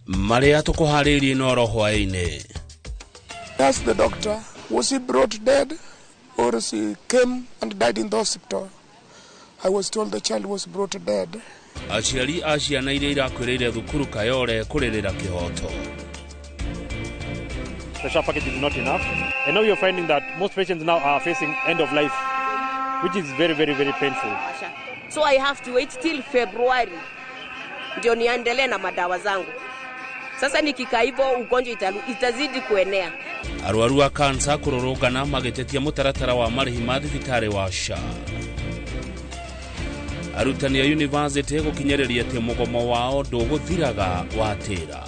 Marĩa tũkũharĩirie Inooro hwaĩ-inĩ. Asked the doctor, was he brought dead or she came and died in the hospital? I was told the child was brought dead. Aciari a ciana iria irakuĩrĩire thukuru Kayole kũrĩrĩra kĩhoto. The SHA package is not enough. And now you're finding that most patients now are facing end of life, which is very, very, very painful. So I have to wait till February ndio niendelee na madawa zangu. Sasa nikikaa hivyo ugonjwa itazidi kuenea. Arwaru a kansa kũrũrũngana magĩtetia mũtaratara wa marĩhi ma thibitarĩ wa SHA. Arutani a university gũkinyĩrĩria atĩ mũgomo wao ndũgũthiraga watĩra.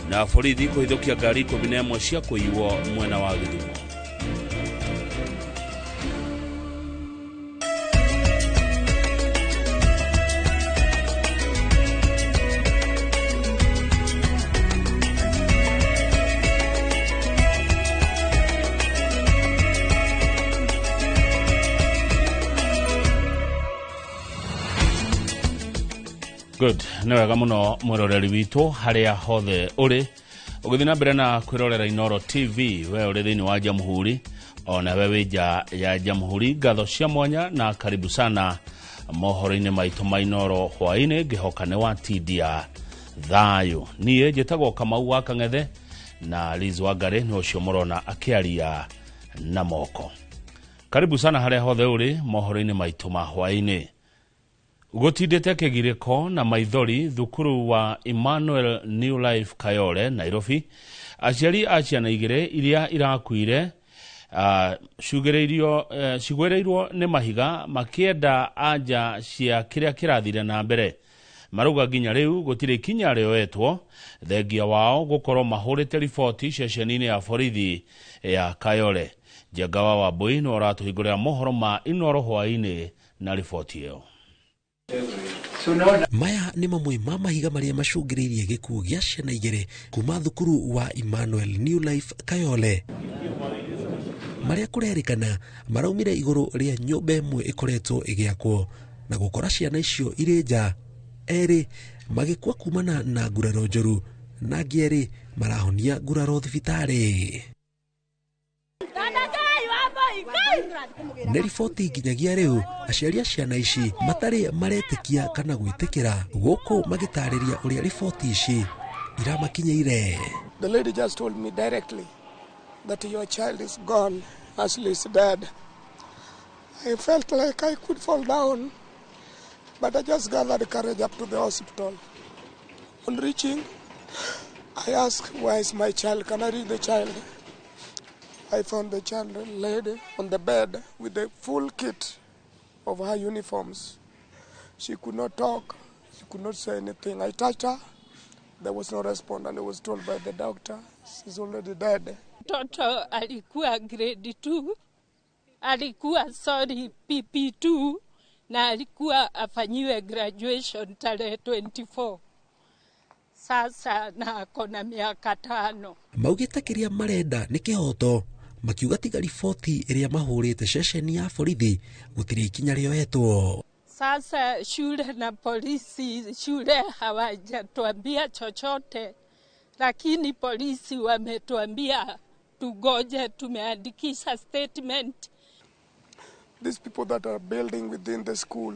Na borithi kũhithũkia ngari 11 cia kũiywo mwena wa Gĩthumo. Good, nĩ wega mũno mwĩroreri witũ harĩa hothe ũrĩ ũgĩthiĩ na mbere na kwĩrorera Inooro TV, we ũrĩ thĩinĩ wa Jamhuri ona we wĩ nja ya Jamhuri, ngatho cia mwanya na karibu sana mohoro-inĩ maitũ ma Inooro hwaĩ-inĩ, ngĩhoka nĩ watindia thayũ. Niĩ njĩtagwo Kamau wa Kang'ethe na Liz Wangari nĩ ũcio mũrona akĩaria na moko. Karibu sana harĩa hothe ũrĩ mohoro-inĩ maitũ ma hwaĩ-inĩ. Gũtindĩte kĩgirĩko na maithori thukuru wa Emmanuel New Life Kayole Nairobi, aciari a ciana igĩrĩ iria irakuire cigwĩrĩirwo nĩ mahiga makĩenda anja cia kĩrĩa kĩrathire na mbere. Marauga nginya rĩu gũtirĩ ikinya rĩoetwo thengia wao gũkorwo mahũrĩte riboti ceceni-inĩ ya borithi ya Kayole. Njenga wa Wambui nĩwe ũratũhingũrĩra mohoro ma Inooro hwaĩ-inĩ na riboti ĩyo. Maya nĩ mamwe ma mahiga marĩa macũngĩrĩirie gĩkuũ gĩa ciana igĩrĩ kuma thukuru wa Emmanuel New Life Kayole, marĩa kũrerĩkana maraumire igũrũ rĩa nyũmba ĩmwe ĩkoretwo ĩgĩakwo na gũkora ciana icio irĩ nja, erĩ magĩkua kumana na nguraro njũru na angĩ erĩ marahonia nguraro thibitarĩ. Nĩ riboti nginyagia rĩu aciari a ciana ici matarĩ maretĩkia kana gwĩtĩkĩra, gũkũ magĩtarĩria ũrĩa riboti ici iramakinyĩire. The lady just told me directly that your child is gone, Ashley is dead. I felt like I could fall down, but I just gathered courage up to the hospital. On reaching, I asked, where is my child? Can I reach the child? I found the child laid on the bed with the full kit of her uniforms. She could not talk, she could not say anything. I touched her, there was no response, and I was told by the doctor, she's already dead. Mtoto alikuwa grade 2, alikuwa sorry PP2, na alikuwa afanyiwe graduation tarehe 24. Sasa na ako na miaka 5. Maugĩte kĩrĩa marenda nĩ kĩhoto, makiuga tiga riboti ĩrĩa mahũrĩte ceceni ya borithi gũtirĩ ikinya rĩoetwo. Sasa shule na polisi, shule hawajatuambia chochote, lakini polisi wametuambia tugoje, tumeandikisha statement. These people that are building within the school,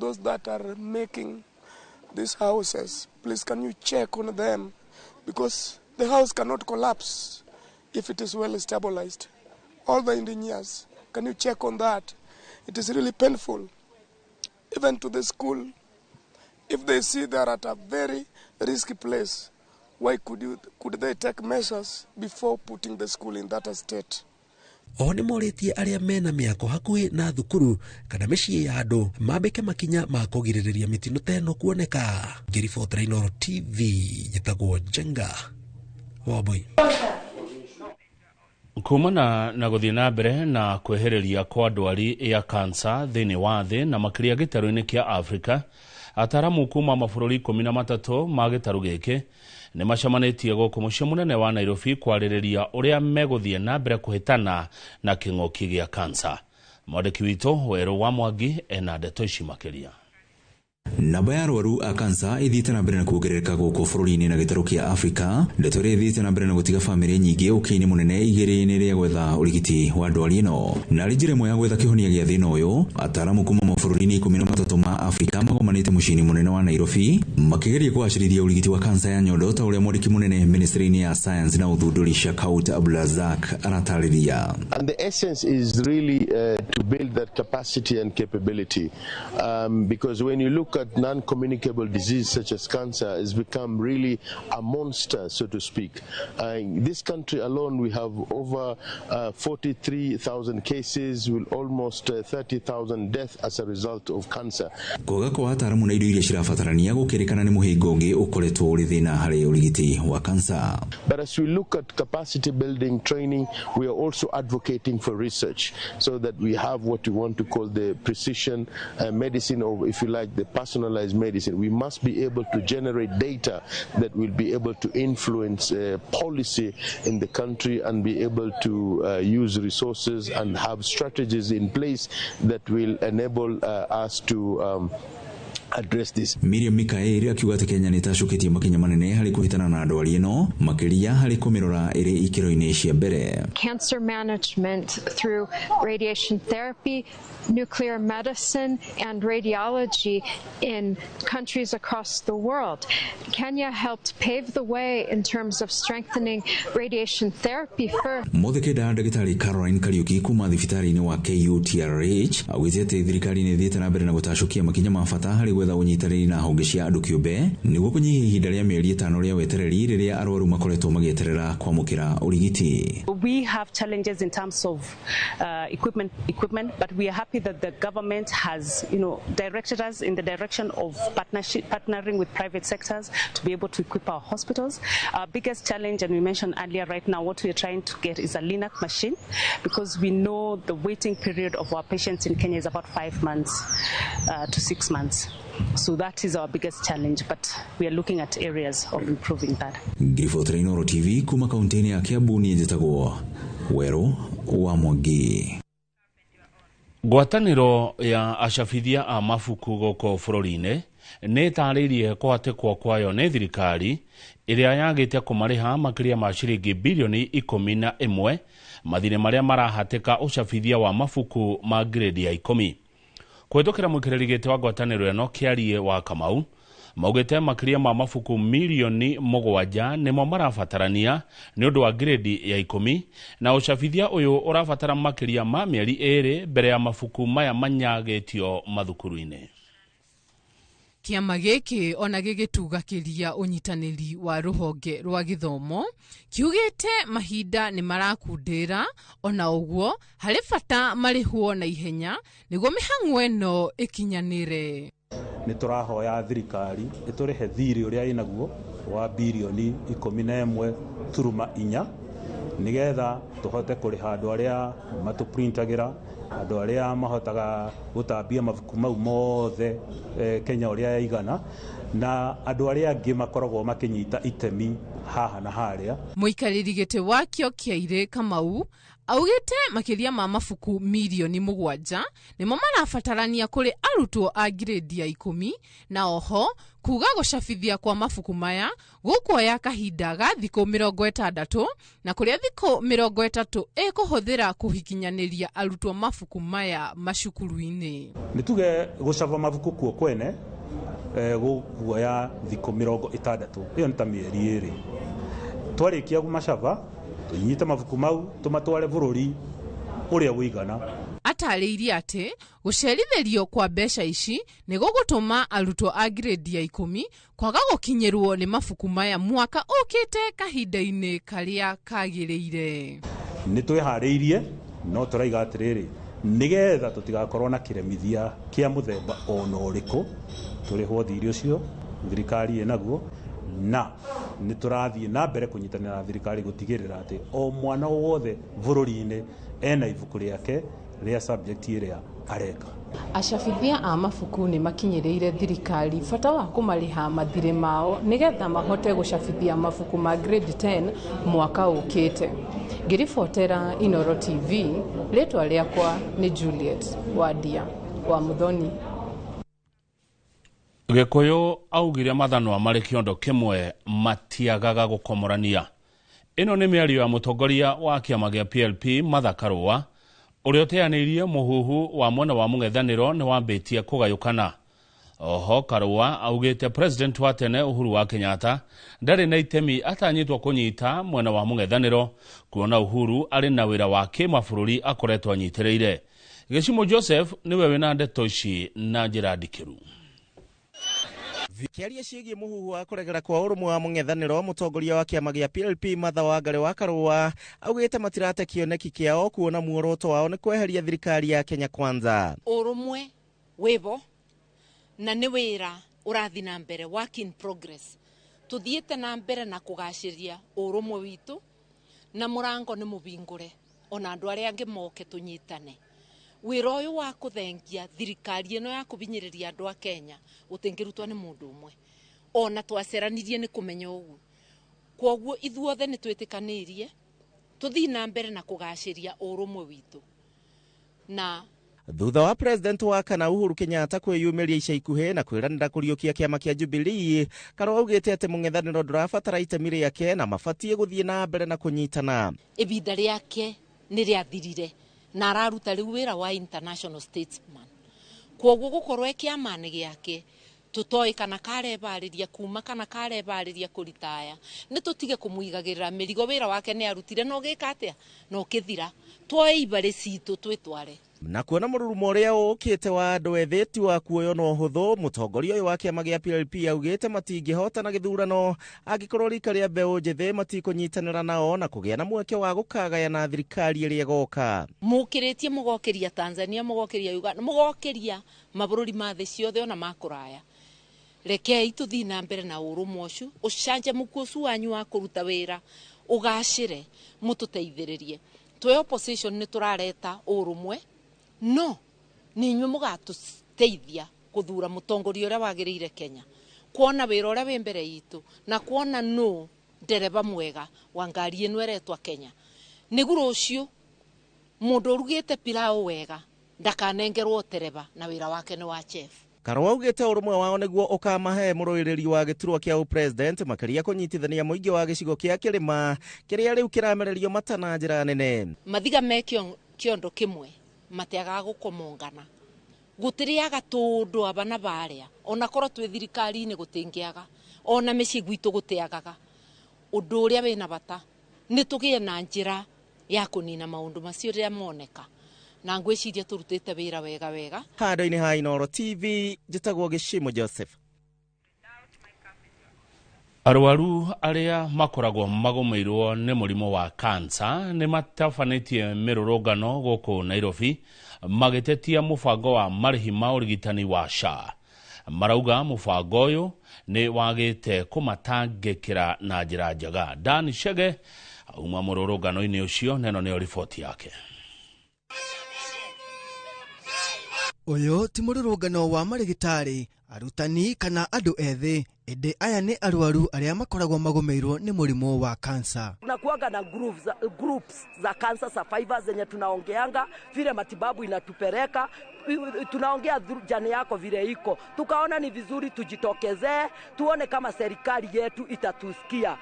those that are making these houses, please can you check on them? Because the house cannot collapse if it is well stabilized. All the engineers, can you check on that? It is really painful. Even to the school, if they see they are at a very risky place, why could they take measures before putting the school in that state? Oho nĩ morĩtie arĩa mena mĩako hakuhĩ na thukuru kana mĩciĩ ya andũ mambĩke makinya ma kũgirĩrĩria mĩtino ta ĩno kuoneka. Ngĩribotera Inooro TV, njĩtagwo Njenga Wambui. Kumana na gũthiĩ na mbere na kwehereria kwa ndwari ya kansa thĩinĩ wa thĩ na makĩria gĩtarũ-inĩ kĩa Afrika, ataramu kuma mabũrũri 13 ma gĩtarũ gĩkĩ nĩ macemanĩtie gũkũ mũciĩ mũnene wa Nairobi kwarĩrĩria ũrĩa megũthiĩ na mbere kũhĩtana na kĩng'ũki gĩa kansa. Mwandĩki witũ Werũ wa Mwangi ena ndeto ici makĩria. Namba ya arwaru a kansa ithiĩte na mbere na kuongerereka gũkũ bũrũri-inĩ na gĩtarũ kĩa Afrika, ndeto ĩrĩa ĩthiĩte na mbere na gũtiga bamĩrĩ nyingĩ ũkĩ-inĩ mũnene igĩrĩ-inĩ rĩa gwetha ũrigiti wa ndwari ĩno. Na arĩ njĩra ĩmwe ya gwetha kĩhonia gĩa thĩna ũyũ, ataaramu kuma mabũrũri-inĩ 13 ma Afrika magomanĩte mũciĩ-inĩ mũnene wa Nairobi makĩgeria kũgacĩrithia ũrigiti wa kansa ya nyondo ta ũrĩa mwandĩki mũnene ministry-inĩ ya science na ũthundũri Shakaut Abdulrazak aratarĩria. And the essence is really to build that capacity and capability, because when you look at non-communicable disease such as cancer, has become really a monster, so to speak. In this country alone, we have over 43,000 cases, with almost 30,000 deaths as a result of cancer. Kwaga kwa ataaramu na indo iria cirabatarania gũkĩrĩkana nĩ mũhĩnga ũngĩ ũkoretwo ũrĩ thĩna harĩ ũrigiti wa kansa. But as we look at capacity building training, we are also advocating for research so that we have what we want to call the precision medicine, or if you like, the personalized medicine. We must be able to generate data that will be able to influence policy in the country and be able to use resources and have strategies in place that will enable us to address this. Miriam Mikaeli akiuga atĩ Kenya nĩ ĩtacũkĩtie makinya manene harĩ kũhĩtana na ndwari ĩno, makĩria harĩ kũmĩrora ĩrĩ ikĩro-inĩ cia mbere. Cancer management through radiation therapy, nuclear medicine and radiology in countries across the world. Kenya helped pave the way in terms of strengthening radiation therapy first. Mothe kenda ndagĩtarĩ Caroline Kariuki kuma thibitarĩ-inĩ wa KUTRH augĩte atĩ thirikari nĩ ĩthiĩte na mbere na gũtacũkia makinya ma bata harĩ gwetha ũnyitanĩri na honge cia andũ kĩũmbe nĩguo kũnyihia ihinda rĩa mĩeri 5 rĩa wetereri rĩrĩa arwaru makoretwo magĩeterera kwamũkĩra ũrigiti. We have challenges in terms of equipment, but we are happy that the government has, directed us in the direction of partnering with private sectors to be able to equip our hospitals. Our biggest challenge, and we mentioned earlier, right now what we are trying to get is a LINAC machine, because we know the waiting period of our patients in Kenya is about 5 months to 6 months. So that is our biggest challenge, but we are looking at areas of improving that. Ngiribotera Inooro TV kuma kaunti-inĩ ya Kiambu, niĩ njĩtagwo Werũ wa Mwangi. Ngwatanĩro ya acabithia a mabuku gũkũ bũrũri-inĩ nĩ ĩtarĩirie kũhatĩkwo kwayo nĩ thirikari ĩrĩa yagĩte kũmarĩha makĩria ma ciringi bilioni 11 mathirĩ marĩa marahatĩka ũcabithia wa mabuku ma grade ya 10. Kũhĩtũkĩra mũikarĩri gĩtĩ wa ngwatanĩro ĩno Kĩarie wa Kamau maugĩte makĩria ma mabuku milioni 7 nĩmo marabatarania nĩ ũndũ wa grade ya 10, na ũcabithia ũyũ ũrabatara makĩria ma mĩeri 2 mbere ya mabuku maya manyagĩtio mathukuru-inĩ. Kĩama gĩkĩ ona gĩgĩtugakĩria ũnyitanĩri wa rũhonge rwa gĩthomo kiugĩte mahinda nĩ marakundĩra, ona ũguo harĩ bata marĩhwo na ihenya nĩguo mĩhang'o ĩno ĩkinyanĩre. Nĩ tũrahoya thirikari ĩtũrĩhe thirĩ ũrĩa ĩnaguo wa bilioni 11.4 nĩgetha tũhote kũrĩha andũ arĩa matũprintagĩra, andũ arĩa mahotaga gũtambia mabuku mau mothe Kenya ũrĩa yaigana, na andũ arĩa angĩ makoragwo makĩnyita itemi haha na harĩa. Mũikarĩri gĩtĩ wakĩo Kĩaire Kamau augĩte makĩria ma mabuku milioni 7 nĩmo marabatarania kũrĩ arutwo a grade ya 10, na oho kuga gũcabithia kwa mabuku maya gũkuoya kahinda ga thikũ 60 na kũrĩa thikũ 30 ĩkũhũthĩra kũhikinyanĩria arutwo mabuku maya macukuru-inĩ. Nĩ tuge gũcaba mabuku kuo kwene gũkuoya thikũ 60, ĩyo nĩ ta mĩeri 2. Twarĩkia gũmacaba tũnyite mabuku mau tũmatware bũrũri ũrĩa ũigana. Atarĩirie atĩ gũcerithĩrio kwa mbeca ici nĩ gũgũtũma arutwo a grade ya 10 kwaga gũkinyĩrwo nĩ mabuku maya mwaka ũkĩte kahinda-inĩ karĩa kagĩrĩire. Nĩ twĩharĩirie, no tũraiga atĩrĩrĩ, nĩgetha tũtigakorwo na kĩremithia kĩa mũthemba ona ũrĩkũ, tũrĩhwo thirĩ ũcio thirikari ĩnaguo, na nĩ tũrathiĩ na mbere kũnyitanĩra na thirikari gũtigĩrĩra atĩ o mwana wothe bũrũri-inĩ ena ibuku rĩake rĩa subject ĩrĩa areka. Acabithia a mabuku nĩ makinyĩrĩire thirikari bata wa kũmarĩha mathirĩ mao nĩgetha mahote gũcabithia mabuku ma grade 10 mwaka ũkĩte. Ngĩribotera Inooro TV, rĩtwa rĩakwa nĩ Juliet Wadia wa Muthoni. Gĩkũyũ augire mathanwa marĩ kĩondo kĩmwe matiagaga gũkomorania. Ĩno nĩ mĩario ya mũtongoria wa kĩama gĩa PLP Martha Karua ũrĩa ũteanĩirie mũhuhu wa mwena wa mũng'ethanĩro nĩ wambĩtie kũgayũkana. Oho Karua augĩte president wa tene Uhuru wa Kenyatta ndarĩ na itemi atanyĩtwo kũnyita mwena wa mũng'ethanĩro kuona Uhuru arĩ na wĩra wa kĩmabũrũri akoretwo anyitĩrĩire. Gĩcimo Joseph nĩwe wĩna ndeto ici na njĩra ndikĩru. Kĩaria ciĩgiĩ mũhuhu wa kũregera kwa ũrũmwe wa mũng'ethanĩro, mũtongoria wa kĩama gĩa PLP Martha Wangari wa Karua augĩte matirate kĩoneki kĩao kuona muoroto wao nĩ kweheria thirikari ya Kenya Kwanza. Ũrũmwe wĩbo na nĩ wĩra ũrathi na mbere, work in progress. Tuthiĩte na mbere na kũgacĩria ũrũmwe witũ na mũrango nĩ mũbingũre ona andũ arĩa angĩ moke tũnyitane. Wĩra ũyũ wa kũthengia thirikari ĩno ya kũbinyĩrĩria andũ a Kenya ũtingĩrutwo nĩ mũndũ ũmwe. Ona twaceranirie nĩ kũmenya ũguo. Kwoguo ithuothe nĩ twĩtĩkanĩirie tũthiĩ na mbere na kũgacĩria ũrũmwe witũ. Na thutha wa president wa kana Uhuru Kenyatta kwĩyumĩria ica ikuhĩ na kwĩranĩra kũriũkia kĩama kĩa Jubilee, Karua augĩte atĩ mũng'ethanĩro ndũrabatara itemi rĩake na mabatiĩ gũthiĩ na mbere na kũnyitana. Ibinda rĩake nĩ rĩathirire na araruta rĩu wĩra wa international statesman. Kwoguo gũkorwo e kĩama-inĩ gĩake tũtoĩ kana karebarĩria kuma kana karebarĩria kũritaya, nĩ tũtige kũmũigagĩrĩra mĩrigo. Wĩra wake nĩ arutire no gĩka atĩa no kĩthira, tuoe ibarĩ citũ twĩtware. Na kuona mũrurumo ũrĩa ũkĩte wa andũ ethĩ ti wa kuoywo na ũhũthũ, mũtongoria ũyũ wa kĩama gĩa PLP augĩte matingĩhotana gĩthurano angĩkorwo rika rĩa mbeũ njĩthĩ matikũnyitanĩra nao na kũgĩa na mweke wa gũkagayana thirikari ĩrĩa ĩgoka. Mũkĩrĩtie mũgokĩria Tanzania, mũgokĩria Uganda, mũgokĩria mabũrũri ma thĩ ciothe ona ma kũraya. Rekei tũthiĩ na mbere na ũrũmwe ũcio, ũcanjamũku ũcio wanyu wa kũruta wĩra ũgacĩre, mũtũteithĩrĩrie. Twĩ opposition nĩ tũrareta ũrũmwe, no nĩ inyuĩ mũgatũteithia kũthura mũtongoria ũrĩa wagĩrĩire Kenya, kuona wĩra ũrĩa wĩ mbere itũ na kuona nũ ndereba mwega wa ngari ĩno ĩretwa Kenya. Nĩguo rũciũ mũndũ ũrugĩte pilau wega ndakanengerwo tereba na wĩra wake nĩ wa chef. Karua augĩte ũrũmwe wao nĩguo ũkamahe mũrũĩrĩri wa gĩturwa kĩa ũpresident, makĩria kũnyitithania mũingĩ wa gĩcigo kĩa kĩrĩma kĩrĩa rĩu kĩramererio mata na njĩra nene. Mathiga me kĩondo kĩmwe matiagaga gũkomongana, gũtirĩaga tũndũ aba na barĩa, ona korwo twĩ thirikari-inĩ gũtingĩaga, ona mĩciĩ gwitũ gũtiagaga. Ũndũ ũrĩa wĩna bata nĩ tũgĩe na njĩra ya kũnina maũndũ macio rĩrĩa moneka, na ngwĩciria tũrutĩte wĩra wega wega. Handũ-inĩ ha Inooro TV, njĩtagwo Gĩcimo Joseph. Arwaru arĩa makoragwo magũmĩirwo nĩ mũrimũ wa kansa nĩ matabanĩtie mĩrũrũngano gũkũ Nairobi magĩtetia mũbango wa marĩhi ma ũrigitani wa SHA. Marauga mũbango ũyũ nĩ wagĩte kũmatangĩkĩra na njĩra njega. Dan Chege auma mũrũrũngano-inĩ ũcio, na ĩno nĩyo riboti yake. Ũyũ ti mũrũrũngano wa marĩgĩtarĩ, arutani kana andũ ethĩ, ĩndĩ aya nĩ arwaru arĩa makoragwo magũmĩirwo nĩ mũrimũ wa kansa. Tunakuanga na groups za cancer survivors zenye tunaongeanga vile matibabu inatupeleka, tunaongea jani yako vile iko. Tukaona ni vizuri tujitokezee, tuone kama serikali yetu itatusikia.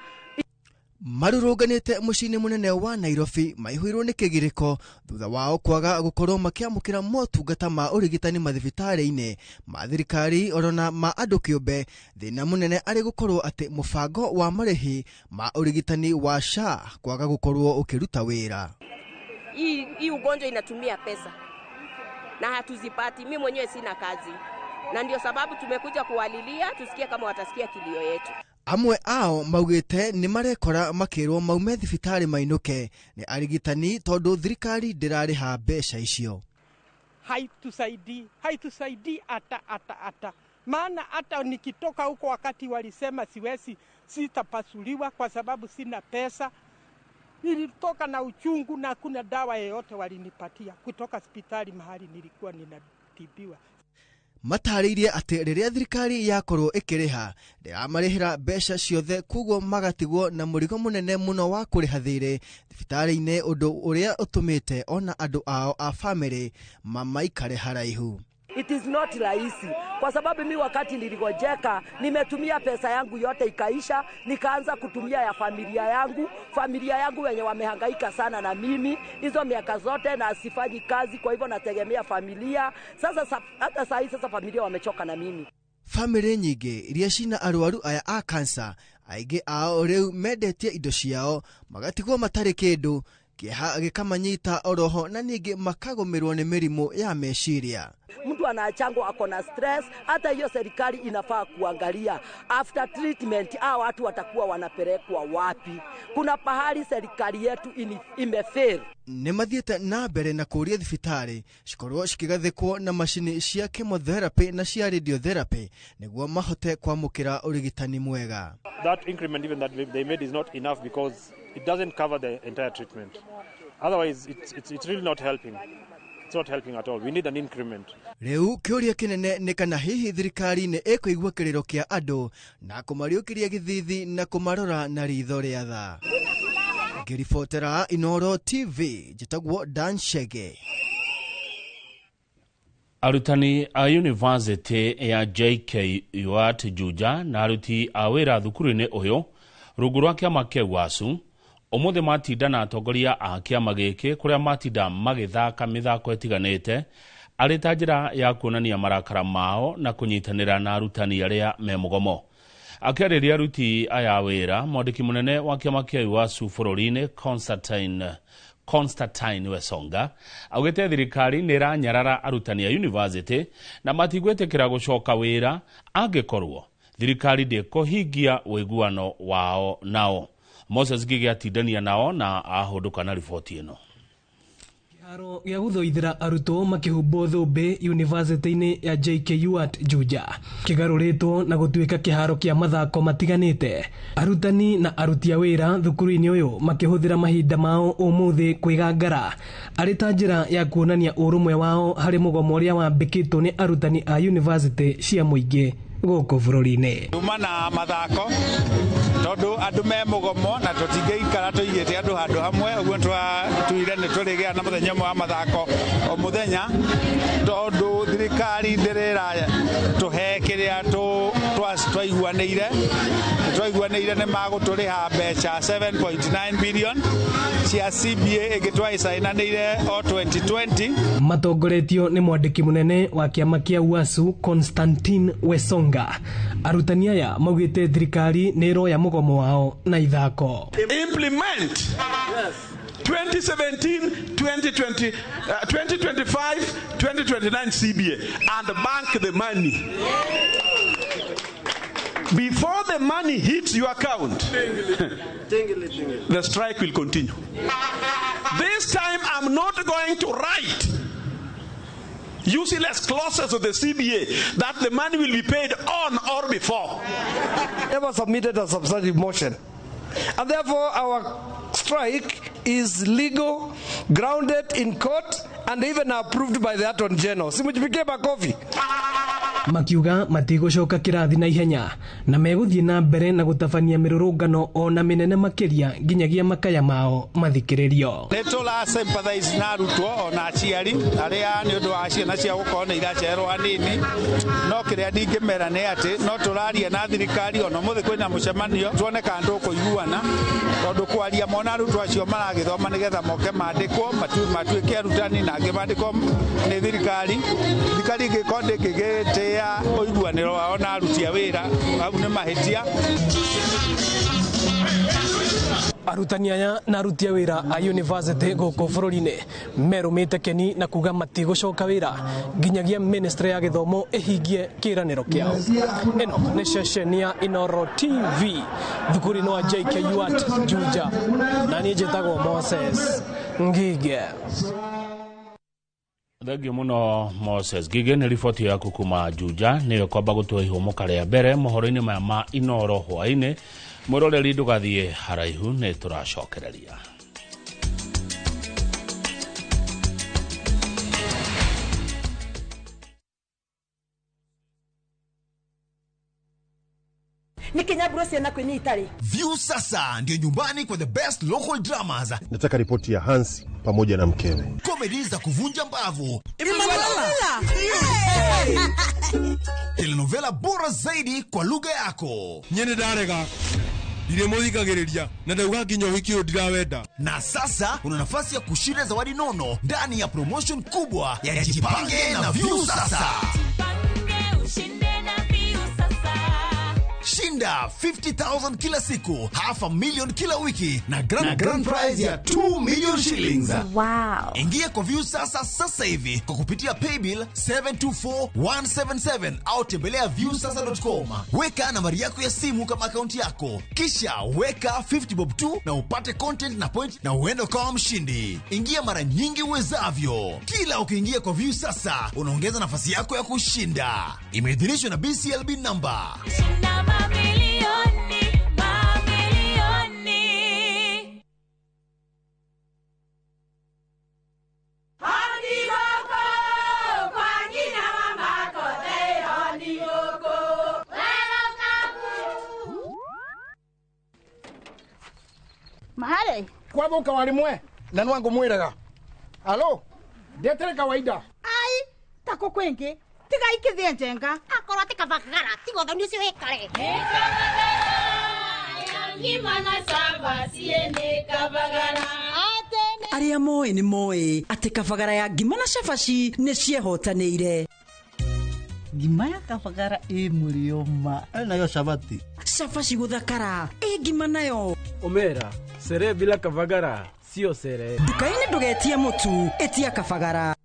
Marũrũnganĩte mũciĩ-inĩ mũnene wa Nairobi maihũirwo nĩ kĩgirĩko thutha wao kwaga gũkorwo makĩamũkĩra motungata ma ũrigitani mathibitarĩ-inĩ ma thirikari orona ma andũ kĩũmbe. Thĩna mũnene arĩ gũkorwo atĩ mũbango wa marĩhi ma ũrigitani wa SHA kwaga gũkorwo ũkĩruta wĩra. Hii ugonjwa inatumia pesa na hatuzipati. Mimi mwenyewe sina kazi, na ndio sababu tumekuja kuwalilia tusikie kama watasikia kilio yetu. Amwe ao maugĩte nĩ marekora makĩrwo maume thibitarĩ mainũke nĩ arigitani tondũ thirikari ndĩrarĩha mbeca icio. Haitusaidii ata. Maana hata nikitoka huko wakati walisema siwezi, sitapasuliwa kwa sababu sina pesa. Nilitoka na uchungu na hakuna dawa yoyote walinipatia kutoka hospitali mahali nilikuwa ninatibiwa. Matarĩirie atĩ rĩrĩa thirikari yakorwo ĩkĩrĩha ndĩramarĩhĩra mbeca ciothe, koguo magatigwo na mũrigo mũnene mũno wa kũrĩha thirĩ thibitarĩ-inĩ, ũndũ ũrĩa ũtũmĩte ona andũ ao a bamĩrĩ mamaikare haraihu. It is not rahisi, kwa sababu mi wakati niligojeka nimetumia pesa yangu yote ikaisha, nikaanza kutumia ya familia yangu, familia yangu wenye wamehangaika sana na mimi hizo miaka zote, na sifanyi kazi, kwa hivyo nategemea familia. Sasa hata saa hii sasa familia wamechoka na mimi. Famĩlĩ nyingĩ iria cina arwaru aya a kansa aingĩ ao rĩu mendetie indo ciao magatigwo matarĩ kĩndũ, kĩeha gĩkamanyita oroho na ningĩ makagũmĩrwo nĩ mĩrimũ ya meciria. Mtu anaachangwa ako na stress. Hata hiyo serikali inafaa kuangalia after treatment hao watu watakuwa wanapelekwa wapi. Kuna pahali serikali yetu imefail. Nĩ mathiĩte na mbere na kũũria thibitarĩ cikorwo cikĩgathĩkwo na macini cia chemotherapy na cia radiotherapy nĩguo mahote kwamũkĩra ũrigitani mwega. That increment even that they made is not enough because it doesn't cover the entire treatment. Otherwise it's really not helping. It's not helping at all. We need an increment. Rĩu kĩũria kĩnene nĩ kana hihi thirikari nĩ ĩkũigua kĩrĩro kĩa andũ na kũmariũkĩria gĩthithi na kũmarora na ritho rĩa tha. Ngĩribotera Inooro TV, njĩtagwo Dan Chege. Arutani a University ya JKUAT Juja na aruti a wĩra thukuru-inĩ ũyũ rungu rwa kĩama kĩa UASU ũmũthĩ matinda na atongoria a kĩama gĩkĩ kũrĩa matinda magĩthaka mĩthako ĩtiganĩte arĩ ta njĩra ya kuonania marakara mao na kũnyitanĩra na arutani arĩa me mũgomo. Akĩarĩria aruti aya a wĩra, mwandĩki mũnene wa kĩama kĩa UASU bũrũri-inĩ Constantine Wesonga augĩte thirikari nĩ ĩranyarara arutani a university na matigwĩtĩkĩra gũcoka wĩra angĩkorwo thirikari ndĩkũhingia ũiguano wao nao. Moses Ngige atindania nao na ahũndũka na riboti ĩno. Kĩharo gĩa gũthoithĩra arutwo makĩhumbwo thũmbĩ yunivasĩtĩ-inĩ ya JKUAT Juja kĩgarũrĩtwo na gũtuĩka kĩharo kĩa mathako matiganĩte. Arutani na aruti a wĩra thukuru-inĩ ũyũ makĩhũthĩra mahinda mao ũmũthĩ kwĩgangara arĩ ta njĩra ya kuonania ũrũmwe wao harĩ mũgomo ũrĩa wambĩkĩtwo nĩ arutani a yunivasĩtĩ cia mũingĩ gũkũ bũrũri-inĩ. Tuma na mathako tondu andu me mugomo na tutingĩikara tũigĩte andũ handũ hamwe, ũguo twatuire nĩ tũrĩgĩa na mũthenya ũmwe wa mathako o mũthenya, tondu thirikari ndĩrĩra tũhe kĩrĩa twaiguanĩire. Twaiguanĩire nĩ magũtũrĩha mbeca 7.9 billion cia CBA ĩngĩ twaicainanĩire o 2020. Matongoretio nĩ mwandĩki mũnene wa kĩama kĩa UASU Constantine Wesonga, arutani aya maugĩte thirikari nĩ ĩroya mũgomo wao na ithako. Implement 2017, 2020, 2025, 2029 CBA and bank the money. Before the money hits your account, the strike will continue. This time I'm not going to write useless clauses of the CBA that the money will be paid on or before. Never submitted a substantive motion. And therefore our strike is legal, grounded in court, and even approved by the Attorney General. Simujipigie makofi. Makiuga matigũcoka kĩrathi na ihenya na megũthiĩ na mbere na gũtabania mĩrũrũngano ona mĩnene makĩria nginyagia makaya mao mathikĩrĩrio. Nĩ tũra sympathize na arutwo ona aciari arĩa nĩ ũndũ wa ciana ciao gũkorwo nĩ iracererwo hanini, no kĩrĩa ndingĩmera nĩ atĩ no tũraria na thirikari ona ũmũthĩ kwĩna mũcemanio tuone kana tũkũiguana, tondũ kwaria mona arutwo acio maragĩthoma nĩgetha moke mandĩkwo matuĩke arutani na angĩ mandĩkwo nĩ thirikari. Thirikari ĩngĩkorwo ndĩngĩgĩtĩĩa ũiguanĩro wao na aruti a wĩra, hau nĩ mahĩtia. Arutani aya na aruti a wĩra a university gũkũ bũrũri-inĩ merũmĩte keni na kuga matigũcoka wĩra nginyagia ministry ya gĩthomo ĩhingie kĩĩranĩro kĩao. Ĩno nĩ ceceni ya Inooro TV thukuru-inĩ wa JKUAT Juja, na niĩ njĩtagwo Moses Ngige. Thengio muno Moses Ngige nĩ riboti yaku kuma Juja. Nĩyo kwamba gũtũhe ihũmũka rĩa mbere mohoro-inĩ maya ma Inooro hwaĩ-inĩ. Mwĩroreri ndũgathiĩ haraihu, nĩ tũracokereria. Nĩkĩ ciana kwĩ itarĩ? View sasa ndio nyumbani kwa the best local dramas. Nataka ripoti ya Hansi pamoja na mkewe. Comedy za kuvunja mbavu. Telenovela bora zaidi kwa lugha yako. Nyene ndarega. Ndiremuthikagiriria na ndauga nginya uhiki uyu ndirawenda. Na sasa una nafasi ya kushinda zawadi nono ndani ya promotion kubwa ya Jipange na View Sasa. Shinda 50,000 kila siku, 500,000 kila wiki na grand prize ya 2 million shillings. Wow. Ingia kwa View Sasa sasa hivi kwa kupitia paybill 724177 au tembelea viewsasa.com. Weka nambari yako ya simu kama akaunti yako, kisha weka 50 bob tu na upate content na point na uende ukawa mshindi. Ingia mara nyingi uwezavyo. Kila ukiingia kwa View Sasa unaongeza nafasi yako ya kushinda. Imeidhinishwa na BCLB number. Mamilioni, mamilioni. Mahale kwathuka warimwe na nwangu mwiraga alo ndetere kawaida ai tako kwingi tiga ikithie njenga akorwo ti kabagara tiga ũthoni ũcio wĩkare. Arĩa moĩ nĩ moĩ atĩ kabagara ya ngima na cabaci nĩ ciehotanĩire. Ngima ya kabagara ĩ mũrĩo ma nayo cabati cabaci gũthakara ĩ ngima nayo. Omera sere bila kabagara sio sere. Nduka-inĩ ndũgetie mũtu, ĩtia kabagara.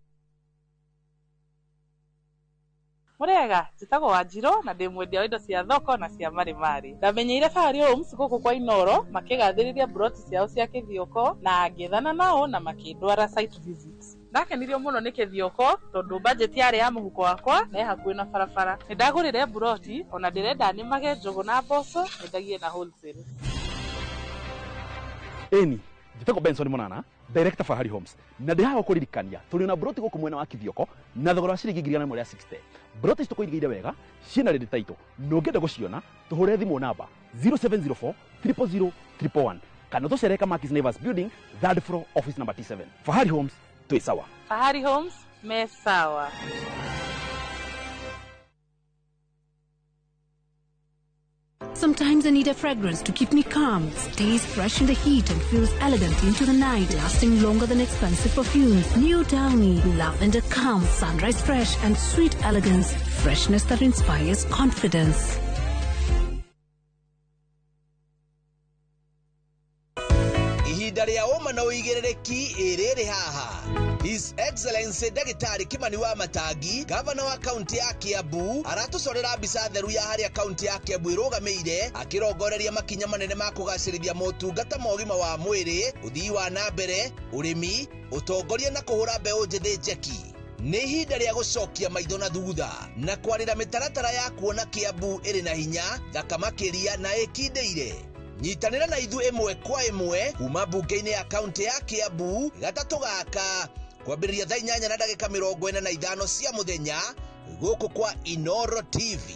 Mũrĩega, njĩtagwo Wanjirũ na ndĩ mwendia wa indo cia thoko na cia marimari. Ndamenyeire Fahari Homes gũkũ kwa Inoro makĩgathĩrĩria mburoti ciao cia Kĩthioko na ngĩethana nao na makĩndwara site visit. Ndakenirio mũno nĩ Kĩthioko tondũ budget yarĩ ya mũhuko wakwa na ĩ hakuhĩ na barabara. Nĩndagũrire mburoti ona ndĩrenda nĩmage njũgũ na mboco nyendagie na wholesale. Ĩni, njĩtagwo Benson Monana, director Fahari Homes, na ndĩ haha gũkũririkania tũrĩ na broti gũkũ mwena wa Kĩthioko na thogora wa ciringi 160,000. Broti ici tũkũigĩire wega ciĩna rĩndĩ taitũ na ũngĩenda gũciona tũhũre thimũ namba 0704 000 111 kana tũcere Kamakis Neighbors Building, third floor, office number T7. Fahari Homes, twĩ sawa. Fahari Homes me sawa. Sometimes I need a fragrance to keep me calm, stays fresh in the heat and feels elegant into the night, lasting longer than expensive perfumes. New Downy, lavender calm, sunrise fresh and sweet elegance, freshness that inspires confidence. Ihinda rĩa ũma na ũigĩrĩrĩki ĩrĩrĩ haha. His Excellency Ndagĩtarĩ Kimani wa Matangi, gavana wa kaunti ya Kiambu, aratũcorera mbica theru ya harĩa kaunti ya Kiambu ĩrũgamĩire, akĩrongoreria makinya manene ma kũgacĩrithia motungata ma ũgima wa mwĩrĩ, ũthii wa na mbere, ũrĩmi, ũtongoria na kũhũra mbeũ njĩthĩ njeki. Nĩ ihinda rĩa gũcokia maitho na thutha na kwarĩra mĩtaratara ya kuona Kiambu ĩrĩ na hinya, thaka makĩria na ĩkindĩire. Nyitanĩra na ithuĩ ĩmwe kwa ĩmwe kuma mbunge-inĩ ya kaunti ya Kiambu gatatũ gaka kwambĩrĩria thaa 8:45 cia mũthenya gũkũ kwa Inoro TV.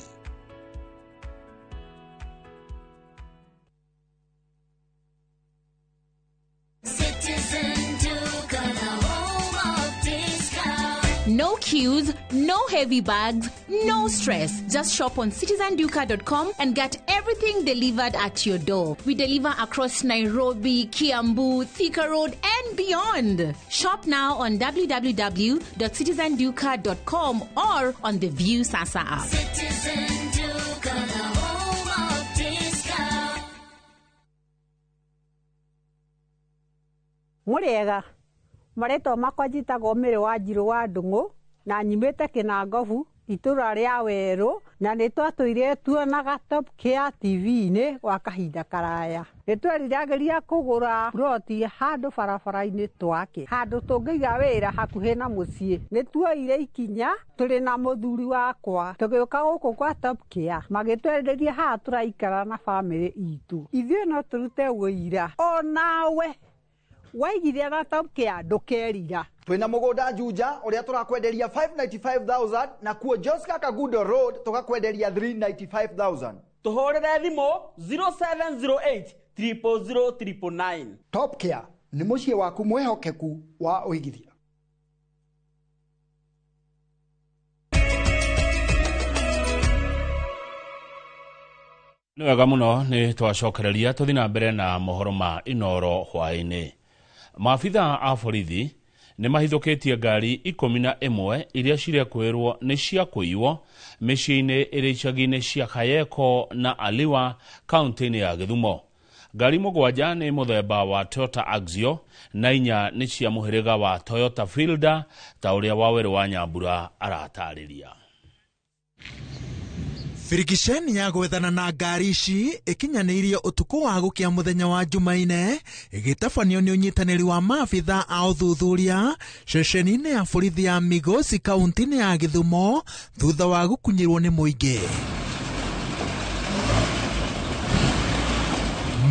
No queues, no heavy bags, no stress. Just shop on citizenduka.com and get everything delivered at your door. We deliver across Nairobi, Kiambu, Thika Road, and beyond. Shop now on www.citizenduka.com or on the View Sasa app. Citizen Duka, the home of discount. Mũrĩega, marĩtwa makwa njĩtagwo Mary Wanjirũ wa Ndung'u na nyumĩte Kĩnangobu itũra rĩa Werũ na nĩ twatũire tuonaga Top Care TV-inĩ gwa kahinda karaya. Nĩ tweriragĩria kũgũra ploti handũ barabara-inĩ twake, handũ tũngĩiga wĩra hakuhĩ na mũciĩ. Nĩ tuoire ikinya tũrĩ na mũthuri wakwa tũgĩũka gũkũ kwa Top Care, magĩtwenderia haha tũraikara na bamĩrĩ itũ. Ithuĩ no tũrute ũira onawe waigithia na Top Care ndũkerira. Twina mugunda Juja uria turakwenderia 595,000 na kuo Joska Kagudo Road tukakwenderia 395,000. Tũhũrĩre thimũ 0708 000 999. Top Care nĩ mũciĩ waku mwĩhokeku wa ũigithia. Nĩ wega mũno, nĩ twacokereria tũthi na mbere na mohoro ma Inoro hwaĩ-inĩ. Maabitha a borithi nĩ mahithũkĩtie ngari 11 iria cirekwĩrwo nĩ cia kũiywo mĩciĩ-inĩ ĩrĩ icagi-inĩ cia Kayeko na Aliwa kaunti-inĩ ya Gĩthumo. Ngari 7 nĩ mũthemba wa Toyota Axio na 4 nĩ cia mũhĩrĩga wa Toyota Fielder, ta ũrĩa Wawerũ wa Nyambura aratarĩria. Birikiceni ya gwethana na ngari ici ĩkinyanĩirio ũtukũ wa gũkĩa mũthenya wa Jumaine, ĩgĩtabanio nĩ ũnyitanĩri wa maabitha a ũthuthuria ceceni-inĩ ya borithi ya Migosi kaunti-inĩ ya Gĩthumo thutha wa gũkunyĩrwo nĩ mũingĩ.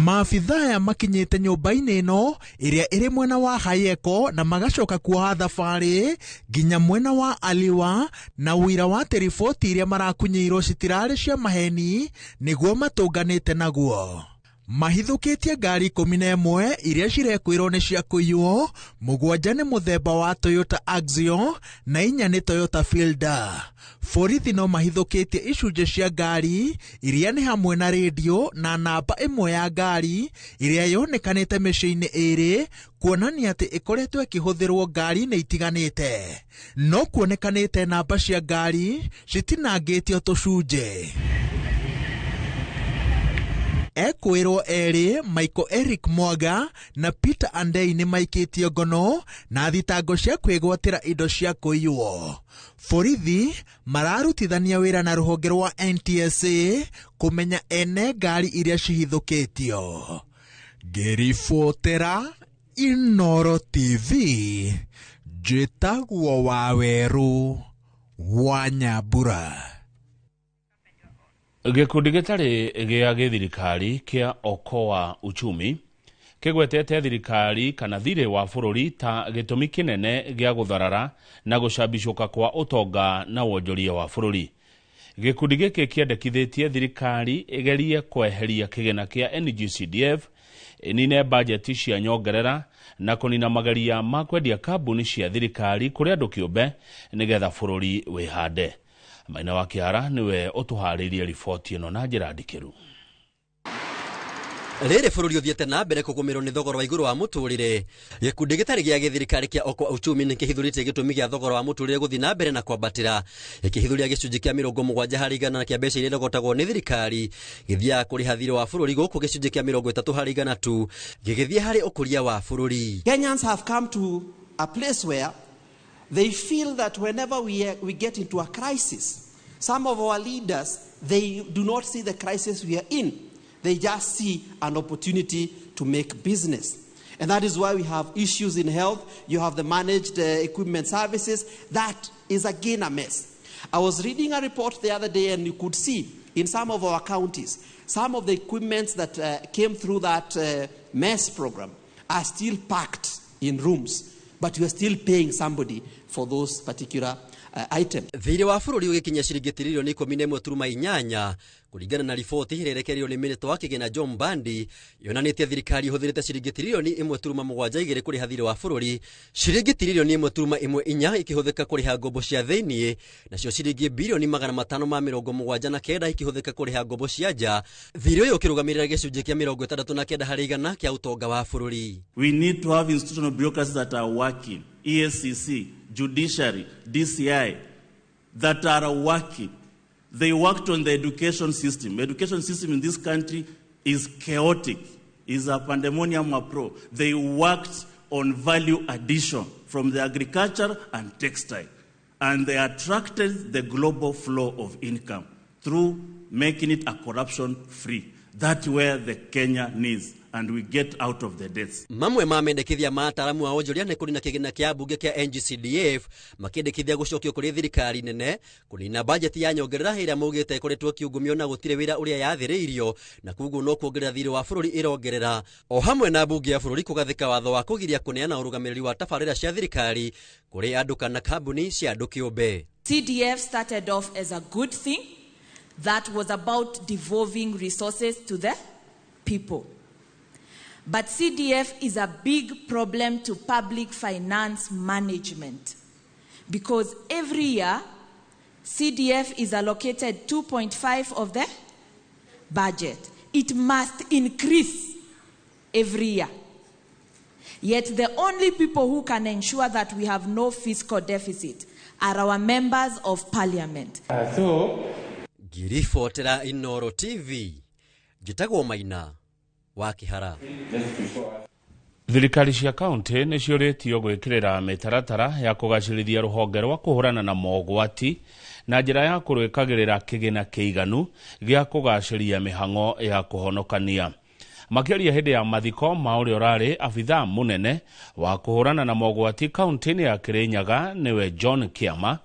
Maabitha aya makinyĩte nyũmba-inĩ ĩno ĩrĩa ĩrĩ mwena wa Hayeko na magacoka kuoha thabarĩ nginya mwena wa Aliwa, na ũira wa atĩ riboti iria marakunyĩirwo citirarĩ cia maheni nĩguo matũnganĩte naguo. Mahithũkĩtie ngari 11 iria cirekwĩrwo nĩ cia kũiywo, 7 nĩ mũthemba wa Toyota Axio na 4 nĩ Toyota Fielder. Borithi no mahithũkĩtie icunjĩ cia ngari iria nĩ hamwe na redio na namba ĩmwe ya ngari ĩrĩa yonekanĩte mĩciĩ-inĩ ĩrĩ, kuonania atĩ ĩkoretwo ĩkĩhũthĩrwo ngari-inĩ itiganĩte. No kuonekanĩte namba cia ngari citinangĩtio tũcunjĩ. Ekwĩrwo erĩ Michael Eric Mwaga na Peter Andei nĩ maikĩtio ngono na thitango cia kwĩgwatĩra indo cia kũiywo. Borithi mararutithania wĩra na rũhonge rwa NTSA kũmenya ene ngari iria cihithũkĩtio. Ngĩribotera Inoro TV, njĩtagwo Wawerũ wa Nyambura. Gĩkundi gĩtarĩ gĩa gĩthirikari kĩa Okoa Uchumi kĩgwetete thirikari kana thirĩ wa bũrũri ta gĩtũmi kĩnene gĩa gũtharara na gũcambicũka kwa ũtonga na wonjoria wa bũrũri. Gĩkundi gĩkĩ kĩendekithĩtie thirikari ĩgerie kweheria kĩgĩna kĩa NGCDF, ĩnine bajeti cia nyongerera na kũnina mageria ma kwendia kambuni cia thirikari kũrĩ andũ kĩũmbe nĩgetha bũrũri wĩhande. Maina wa Kĩara nĩwe ũtũharĩirie riboti ĩno na njĩra ndikĩru. Rĩrĩ bũrũri ũthiĩte na mbere kũgũmĩrwo nĩ thogora wa igũrũ wa mũtũrĩre, gĩkundi gĩtarĩ gĩa gĩthirikari kĩa Okoa Uchumi nĩ kĩhithũrĩtie gĩtũmi gĩa thogora wa mũtũrĩre gũthiĩ na mbere na kwambatĩra, gĩkĩhithũria gĩcunjĩ kĩa 70% kĩa mbeca iria irogotagwo nĩ thirikari gĩthiaga kũrĩha thirĩ wa bũrũri, gũkũ gĩcunjĩ kĩa 30% tu gĩgĩthiĩ harĩ ũkũria wa bũrũri. Kenyans have come to a place where they feel that whenever we get into a crisis, some of our leaders, they do not see the crisis we are in. They just see an opportunity to make business. And that is why we have issues in health. You have the managed equipment services. That is again a mess. I was reading a report the other day, and you could see in some of our counties, some of the equipment that came through that mess program are still packed in rooms, but you are still paying somebody for those particular items. Thirĩ wa bũrũri ũgĩkinya ciringi tiririoni 11.8 kũringana na riboti ĩrĩa ĩrekereirio nĩ mĩnĩta wa kĩgĩna John Mbadi, yonanĩtie thirikari ĩhũthĩrĩte ciringi tiririoni 1.72 kũrĩha thirĩ wa bũrũri, ciringi tiririoni 1.14 ikĩhũthĩka kũrĩha ngombo cia thĩiniĩ, nacio ciringi birioni 579 ikĩhũthĩka kũrĩha ngombo cia nja. Thirĩ ũyũ ũkĩrũgamĩrĩra gĩcunjĩ kĩa 69% kĩa ũtonga wa bũrũri. We need to have institutional bureaucracies that are working, EACC, judiciary, DCI, that are working. They worked on the education system. Education system in this country is chaotic, is a pandemonium approach. They worked on value addition from the agriculture and textile, and they attracted the global flow of income through making it a corruption-free. That's where the Kenya needs, and we get out of the debts. Mamwe ma mendekithia ma ataaramu a wonjoria nĩ kũnina kĩgĩna kĩa mbunge kĩa NGCDF, makĩendekithia gũcokio kũrĩ thirikari nene, kũnina bajeti ya nyongerera ĩrĩa maugĩte ĩkoretwo ĩkĩungumio na gũtirĩ wĩra ũrĩa yathĩrĩirio, na koguo no kuongerera thirĩ wa bũrũri ĩrongerera, o hamwe na mbunge ya bũrũri kũgathĩka watho wa kũgiria kũneana ũrũgamĩrĩri wa tabarĩra cia thirikari kũrĩ andũ kana kambuni cia andũ kĩũmbe. CDF started off as a good thing. That was about devolving resources to the people. But CDF is a big problem to public finance management because every year CDF is allocated 2.5 of the budget. It must increase every year. Yet the only people who can ensure that we have no fiscal deficit are our members of parliament. Ngiribotera Inooro TV njĩtagwo Maina wa Kĩhara. Thirikari cia kaunti nĩ ciũrĩtio gwĩkĩrĩra mĩtaratara ya kũgacĩrithia rũhonge rwa kũhũrana na mogwati na njĩra ya kũrwĩkagĩrĩra kĩgĩna kĩiganu gĩa kũgacĩria mĩhang'o ya kũhonokania. Makĩaria hĩndĩ ya mathiko ma ũrĩa ũrarĩ abithaa mũnene wa kũhũrana na mogwati kaunti-inĩ ya Kĩrĩnyaga nĩwe John Kĩama,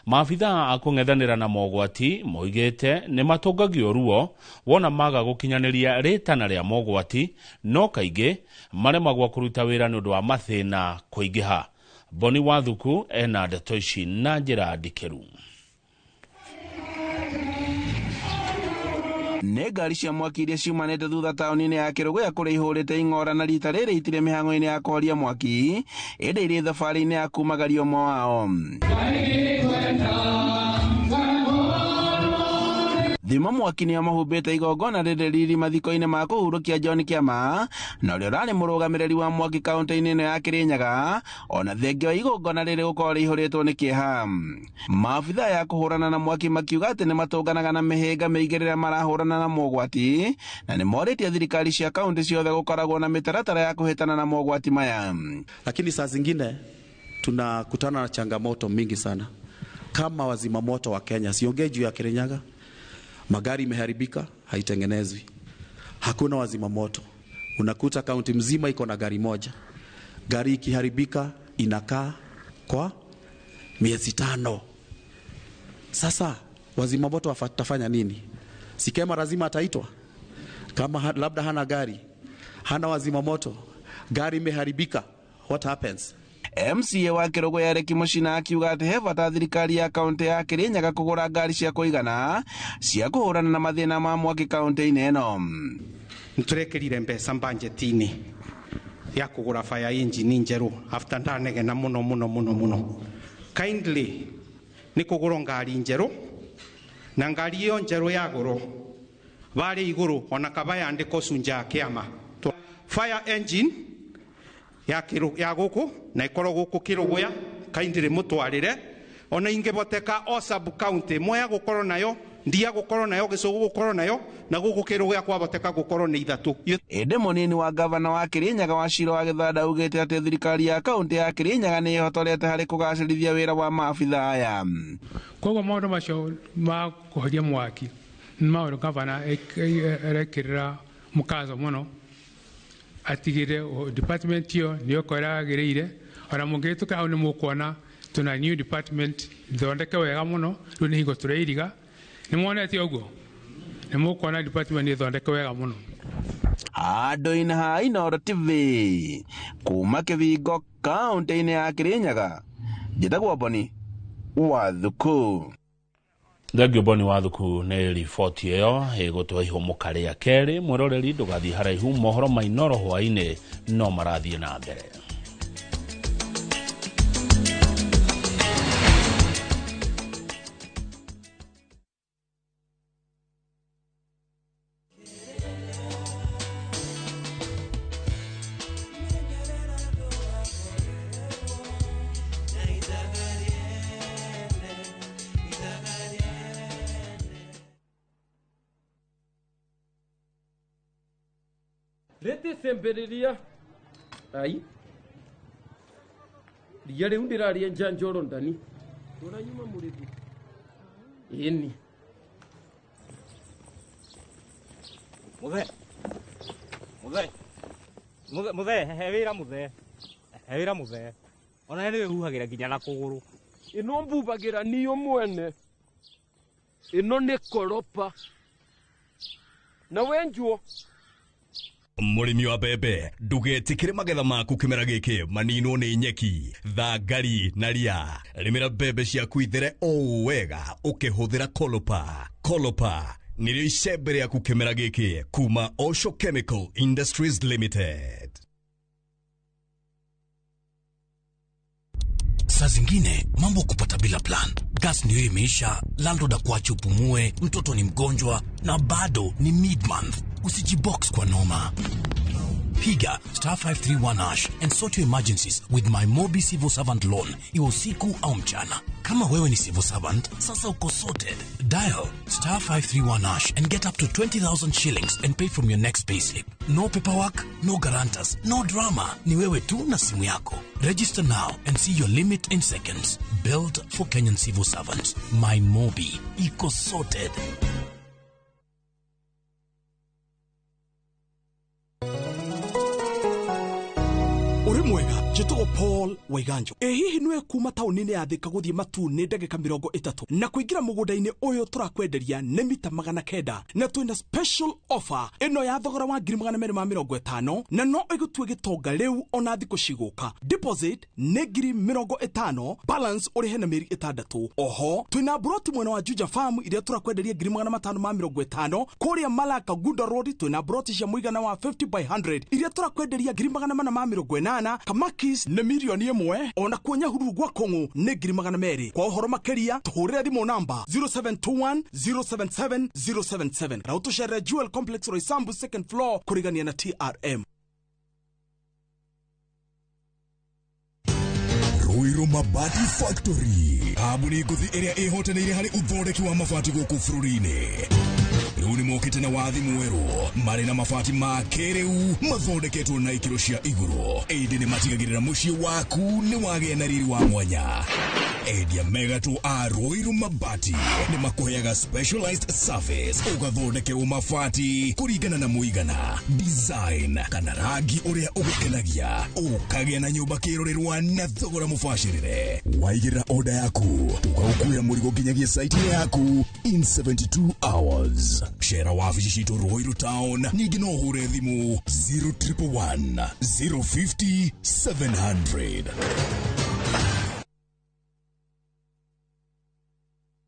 maabithaa a kũng'ethanĩra na mogwati moigĩte nĩ matũngagio ruo wona maga gũkinyanĩria rĩtana rĩa mogwati, no kaingĩ maremagwo kũruta wĩra nĩ ũndũ wa mathĩna kũingĩha. Boni Wathuku ena ndeto ici na njĩra ndikĩru. Nĩ ngari cia mwaki iria ciumanĩte thutha taũni-inĩ ya Kĩrũgũya kũrĩa ihũrĩte ing'ora na rita rĩrĩ itirĩ mĩhang'o-inĩ ya kũhoria mwaki ĩndĩ irĩ thabarĩ-inĩ ya kumagaria ũmwe wao. Thima mwaki nĩo mahumbĩte igongona rĩrĩ riri mathiko-inĩ ma kũhurũkia John Kĩama na ũrĩa ũrarĩ mũrũgamĩrĩri wa mwaki kaunti-inĩ ĩno ya Kĩrĩnyaga ona thengia wa igongona rĩrĩ gũkorwo rĩihũrĩtwo nĩ kĩeha. Maabithaa ya kũhũrana na mwaki makiuga atĩ nĩ matũnganaga na mĩhĩnga mĩingĩ rĩrĩa marahũrana na mogwati na nĩ morĩtie thirikari cia kaunti ciothe gũkoragwo na mĩtaratara ya kũhĩtana na mogwati maya. Lakini saa zingine tunakutana na changamoto mingi sana kama wazima moto wa Kenya. Siongei juu ya Kirinyaga. Magari imeharibika, haitengenezwi. Hakuna wazima moto. Unakuta kaunti mzima iko na gari moja. Gari ikiharibika inakaa kwa miezi 5. Sasa wazima moto watafanya nini? Sikema lazima ataitwa. Kama labda hana gari, hana wazima moto, gari imeharibika, what happens? MCA wa Kĩrũgũya Eric Mũcina akiuga atĩ he bata thirikari ya kaunti ya Kĩrĩnyaga kũgũra ngari cia kũigana cia kũhũrana na mathĩna ma mwaki kaunti-inĩ ĩno. Nĩtũrekĩrire mbeca budget-inĩ ya kũgũra fire engine njerũ after ndanegena mũno mũno mũno mũno. Kindly nĩ kũgũrwo ngari njerũ na ngari ĩyo njerũ yagũrwo varĩa igũrũ ona kaba yandĩkwo Shujaa Kĩama. Fire engine ya gũkũ na ikorwo gũkũ Kĩrũgũya kaindire mutwarire ona ingĩboteka o sub county moya gũkorwo nayo ndia gũkorwo nayo Gĩcũgũ gũkorwo nayo na gũkũ Kĩrũgũya kwaboteka gũkorwo nĩ 3. Ĩndĩ mũnini wa gavana wa Kĩrĩnyaga wa Shiro wa Gĩthanda augĩte atĩ thirikari ya kaunti ya Kĩrĩnyaga nĩ ĩhotorete harĩ kũgacĩrithia wĩra wa maabithaa aya. Koguo maũndũ macio ma kũhoria mwaki nĩ maũndũ gavana arekĩrĩra mũkazo mũno atigire department iyo niyo koragiriire ona mungituka hau ni mukuona tuna new department thondeke wega muno riu ni hingo turairiga ni mwonete uguo ni mukuona department ni thondeke wega muno. Andũ-inĩ ha Inooro TV kuma Kĩbingo kaunti-inĩ ya Kĩrĩnyaga njĩtagwo Boni Wathuku. Thengio Boni Wathuku nĩ riboti ĩyo ĩgũtũhe ihũmũka rĩa kerĩ. Mwĩroreri ndũgathiĩ haraihu, mohoro ma Inooro hwaĩ-inĩ no marathiĩ na mbere. Rĩtĩcembĩrĩria ai ria rĩu ndĩraria njanjoro ndani tũranyuma mũrĩthi ĩni Muthe Muthe Muthe Muthe he wĩra Muthe he wĩra Muthe ona nĩ wĩhuhagĩra nginya na kũgũrũ ĩno mbubagĩra niyo mwene ĩno nĩ koropa na wenjuo. Mũrĩmi wa mbembe, ndũgetĩkĩre magetha maku kĩmera gĩkĩ maninwo nĩ nyeki, thangari na ria. Rĩmĩra mbembe ciaku ithere o wega ũkĩhũthĩra Kolopa. Kolopa nĩrĩo icembe rĩaku kĩmera gĩkĩ kuma Osho Chemical Industries Limited. Saa zingine mambo kupata bila plan. Gas ndio imeisha, landlord akuache upumue, mtoto ni mgonjwa na bado ni mid month. Usijibox kwa noma. Piga *531# and sort your emergencies with my Mobi Civil Servant Loan, iwe usiku au mchana. Kama wewe ni civil servant, sasa uko sorted. Dial *531# and get up to 20,000 shillings and pay from your next payslip. No paperwork, no guarantors, no drama. Ni wewe tu na simu yako. Register now and see your limit in seconds. Built for Kenyan civil servants. My Mobi. Iko sorted. Uri mwega njĩtagwo Paul Waiganjo. Ĩ hihi nĩwe kuma taũni-inĩ ya Thika gũthiĩ Matu nĩ ndagĩka 30 na kũingĩra mũgũnda-inĩ ũyũ tũrakwenderia nĩ mita 900 na twĩna special offer ĩno ya thogora wa 250,000 na no ĩgũtue gĩtonga rĩu ona thikũ cigũka. Deposit nĩ 50,000, balance ũrĩhe na mĩeri 6. Oho twĩna mburoti mwena wa Juja Farm iria tũrakwenderia 550,000. Kũrĩa Malaka Gunda Road twĩna mburoti cia mũigana wa 50 by 100 iria tũrakwenderia 480,000. Kamakis nĩ 1,000,000, ona kuo Nyahururu gwa Kũng'ũ nĩ 200,000. Kwa ũhoro makĩria tũhũrĩre thimũ namba 0721 077 077 na ũtũcerere Jewel Complex Roysambu second floor kũrigania na TRM. Ruiru Mabati Factory, kambuni ngũthi ĩrĩa ĩhotanĩire harĩ ũthondeki wa mabati gũkũ bũrũri-inĩ. Rĩu nĩ mokĩte na wathi mwerũ marĩ na mabati ma kĩrĩu mathondeketwo na ikĩro cia igũrũ, ĩndĩ nĩ matigagĩrĩra mũciĩ waku nĩ wagĩa na riri wa mwanya. Endia megatũ a Ruiru Mabati nĩ makũheaga specialized service, ũgathondekerwo mabati kũringana na mũigana, design kana rangi ũrĩa ũgũkenagia, ũkagĩa na nyũmba kĩrorerwa na thogora mũbacĩrĩre. Waigĩrĩra order yaku tũgagũkuĩra mũrigo nginyagia site-inĩ yaku in 72 hours. Cera wabici citũ Ruiru Town, ningĩ no ũhũre thimũ 0111 050 700.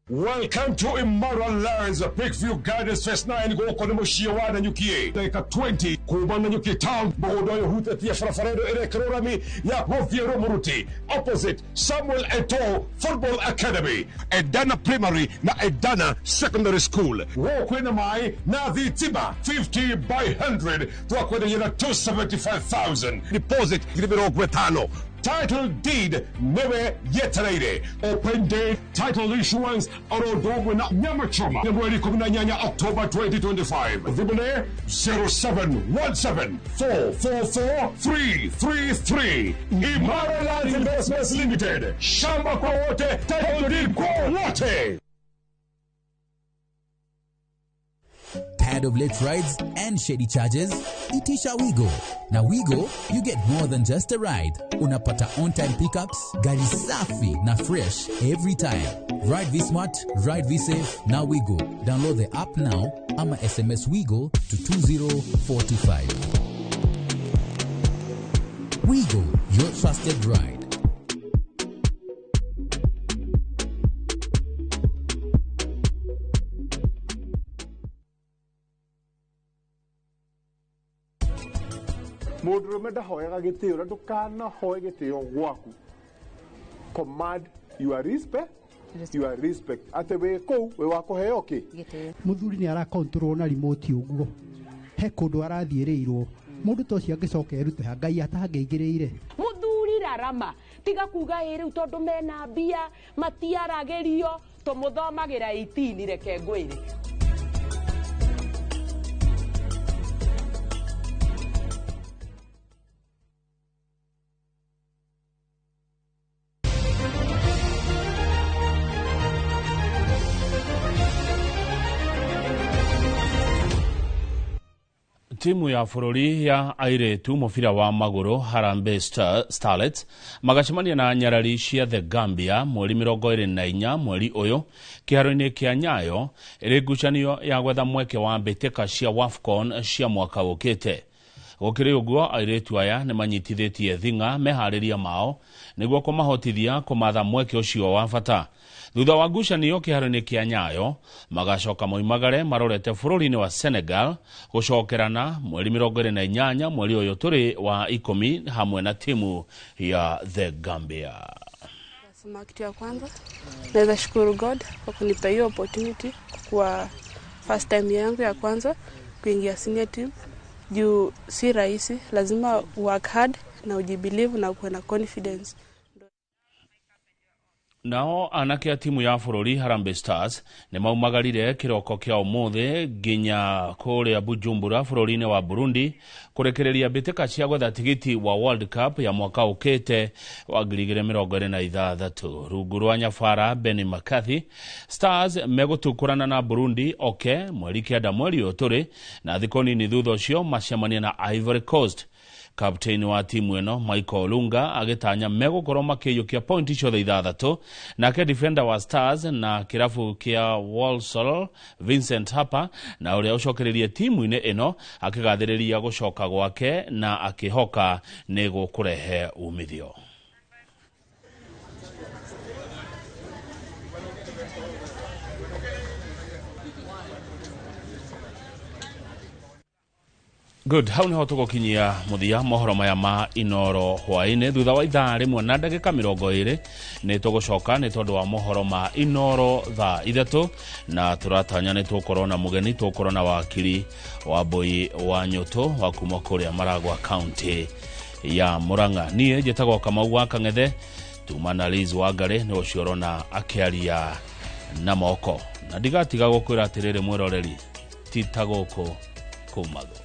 Welcome to Imara Lands, Peakview Gardens Phase 9 gũkũ nĩ mũciĩ wa Nanyuki. Ndagĩka 20 kuma Nanyuki Town, mũgũnda ũyũ ũhutĩtie barabara ĩno ĩrekĩrwo rami ya gũthiĩ Rũmũruti, opposite Samuel Eto'o Football Academy, Edana Primary na Edana Secondary School. Gũkũ kwĩna maĩ na thitima 50 by 100 twakwenderia na 275,000 deposit 50,000. Title deed newe yetereire. Open day title issuance oro na nyama choma mweri 18 October 2025. Thimũ 0717 444 333. Imara Lands Investments Limited. Shamba kwa wote, title deed kwa wote. Tired of late rides and shady charges? Itisha Wigo. Na Wigo, you get more than just a ride. Unapata on-time pickups, gari safi na fresh every time. Ride V-Smart, ride V-Safe, na Wigo. Download the app now ama SMS Wigo to 20425. Wigo, your trusted ride. Mũndũrũme ndahoyaga gĩtĩo na ndũkanahoe gĩtĩo gwaku. Command your respect, your respect. Atĩ wĩ kũu wĩ wa kũheo kĩ? Mũthuri nĩ arakontrol na remote ũguo, he kũndũ arathiĩrĩirwo. Mũndũ ta ũcio angĩcoka erute ha Ngai atangĩingĩrĩire. Mũthuri rarama tiga kuga ĩ rĩu tondũ mena mbia matiaragĩrio, tũmũthomagĩra 18 reke ngwĩre. Timu ya bũrũri ya airĩtu mũbira wa magũrũ Harambee Starlets magacemania na nyarari cia The Gambia mweri 24 mweri ũyũ kĩharo-inĩ kĩa Nyayo ĩrĩ ngucanio ya gwetha mweke wa mbĩtĩka cia WAFCON cia mwaka ũkĩte. Gũkĩrĩ ũguo, airĩtu aya nĩ manyitithĩtie thing'a meharĩria mao nĩguo kũmahotithia kũmatha mweke ũcio wa bata. Thutha wa ngucanio kĩharo-inĩ kĩa Nyayo, magacoka moimagare marorete bũrũri-inĩ wa Senegal gũcokerana mweri 28 mweri ũyũ tũrĩ wa 10 hamwe na timu ya The Gambia. Sema kitu ya kwanza naweza shukuru God kwa kunipa hiyo opportunity kwa first time yangu ya kwanza kuingia senior team. Juu si rahisi, lazima work hard na ujibelieve na ukuwe na confidence. Nao anake a timu ya bũrũri Harambee Stars nĩ maumagarire kĩroko kĩa ũmũthĩ nginya kũrĩa Bujumbura bũrũri-inĩ wa Burundi kũrekereria mbĩtĩka cia gwetha tigiti wa World Cup ya mwaka ũkĩte wa 2026. Rungu rwa nyabara Benni McCarthy, Stars megũtukũrana na Burundi oke mweri 9 mweri ũyũ tũrĩ, na thikũ nini thutha ũcio macemanie na Ivory Coast. Kapteni wa timu ĩno Michael Olunga agĩtanya megũkorwo makĩiyũkia pointi ciothe ithathatũ, nake defender wa Stars na kĩrabu kĩa Walsall Vincent Harper na ũrĩa ũcokereirie timu-inĩ ĩno akĩgathĩrĩria gũcoka gwake na akĩhoka nĩ gũkũrehe umithio. Good, hau niho tugukinyia muthia mohoro maya ma Inoro hwaini. Thutha wa ithaa rĩmwe na ndagĩka 20 nĩ tũgũcoka nĩ tondũ wa mohoro ma Inoro thaa 3, na tũratanya nĩ tũgũkorwo na mũgeni, tũgũkorwo na wakiri wa Mbui wa Nyũtũ wa kuma kũrĩa Maragwa County ya Murang'a. Niĩ njĩtagwo Kamau wa Kang'ethe, tuma na Liz Wangari nĩ ũcio ũrona akĩaria na moko, na ndigatiga gũkwĩra atĩrĩrĩ mwĩroreri, ti ta gũkũ kumagwo.